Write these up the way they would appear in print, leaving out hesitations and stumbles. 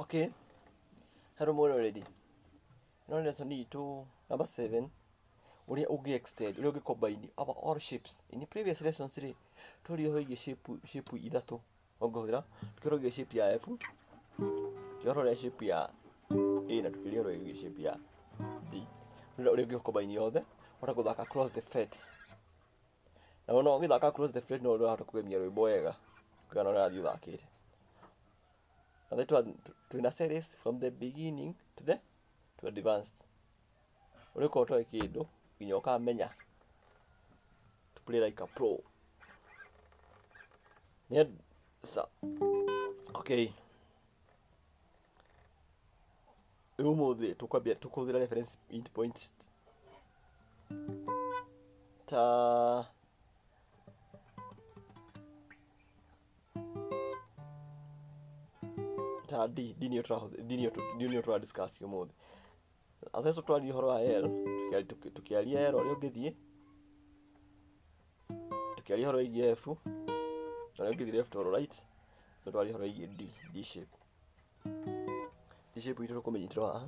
Okay, hello more already. Ĩno nĩ lesson itũ number 7 ũrĩa ũngĩ extend, ũrĩa ũngĩ combine our all shapes. In the previous lessons rĩ, twarire ũhoro wĩgiĩ shape ithatũ ũngĩhũthĩra, tũkĩrora wĩgiĩ shape ya F, tũkĩrora ũrĩa shape ya A na tũkĩrora ũhoro wĩgiĩ shape ya D. Ũrĩa ũngĩ combine yothe, ũhote gũthaka across the fret. Na ona ũgĩthaka across the fret no ũrahota kũgemia rwĩmbo wega kũigana ũrĩa ũrathiĩ ũthakĩte. Na twĩna series from the beginning to the to advanced. Ũrĩkorwo ũtoĩ kĩndũ nginya ũkamenya to play like a pro. Yes. Okay. Rĩu ũmũthĩ tũkwambia tũkũhũthĩra reference point ta D, D nĩyo tũrahũthĩra, D nĩyo D nĩyo tũra discuss ũmũthĩ. Aca twaria ũhoro wa L, tũkĩaria L ũrĩa ũngĩthiĩ, tũkĩaria ũhoro wĩgiĩ F, ũrĩa ũngĩthiĩ left or right, na twaria ũhoro wĩgiĩ D, D shape. D shape itũ tũkũmĩnyitĩra haha,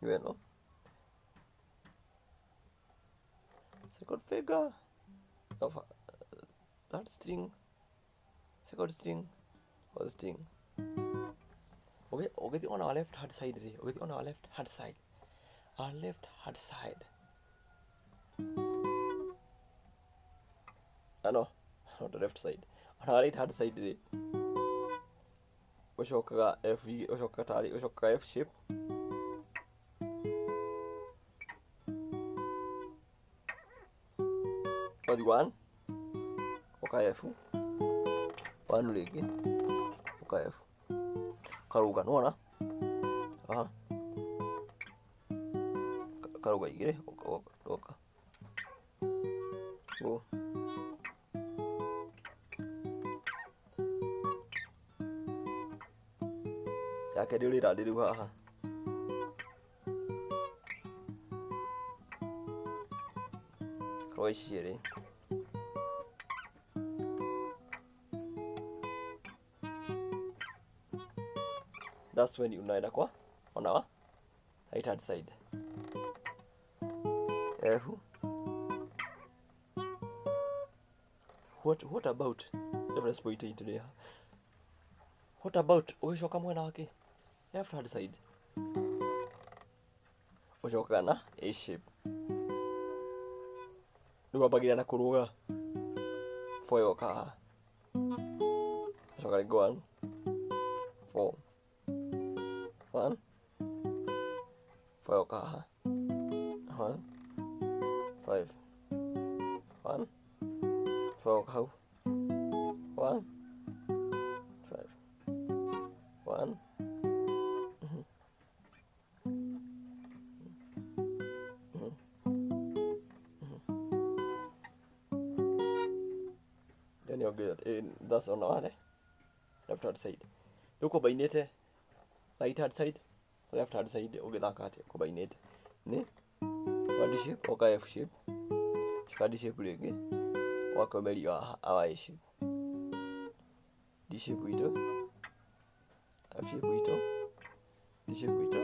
nĩyo ĩno. Second finger of that string, second string, fourth string. Okay, ũgĩthiĩ on our left hand side rĩ, ũgĩthiĩ on our left hand side, our left hand side. Ah, no, not the left side. On our right hand side rĩ, ũcokaga F, ũcokaga tarĩ, ũcokaga F shape. Ũgathiĩ 1, ũka F, 1 rĩngĩ, ũka F. Karũga, nĩwona? Aha. Karũga igĩrĩ, ũka. Ũũ. Yake nĩ ũrĩra rĩu haha. Karũga ici cierĩ. That's when unaenda kwa on our right hand side. F. What about reference point into there? What about ugicoka mwena wake left hand side? Ucokaga na A shape. Rĩu wambagĩrĩria na kũrũga 4 yoka haha. Ucoka rĩngĩ 1 4 1 4 yoka haha. 1 5 1 4 yoka hau. 1 5 1. Then you're good. That's on our left hand side. Rĩu combinate right hand side, left hand side ũgĩthaka atĩa combinate nĩ D shape ũka F shape, coka D shape rĩngĩ ũgakomeria our A shape. D shape itũ, F shape itũ, D shape itũ.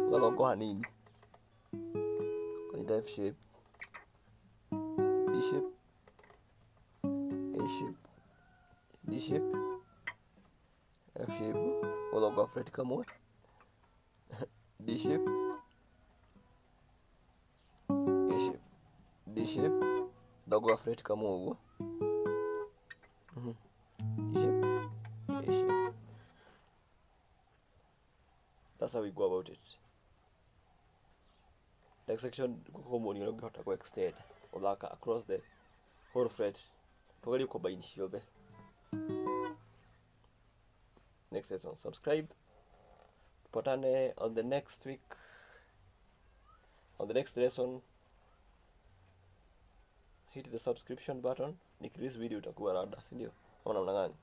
Ũgathongo hanini ũkanyita F shape, D shape, A shape, D shape, F shape, ũgathonga fret kamwe, D shape, A shape, D shape, ũgathonga fret kamwe ũguo, D shape, A shape. That's how we go about it. Next section gũkũmuonia ũrĩa ũngĩhota kũ extend ũthaka across the whole fret. Tũgerie combine ciothe. Next lesson, subscribe. Tupatane on the next week, on the next lesson. Hit the subscription button. Nikirelease video utakuwa rada, si ndio? Ama namna gani?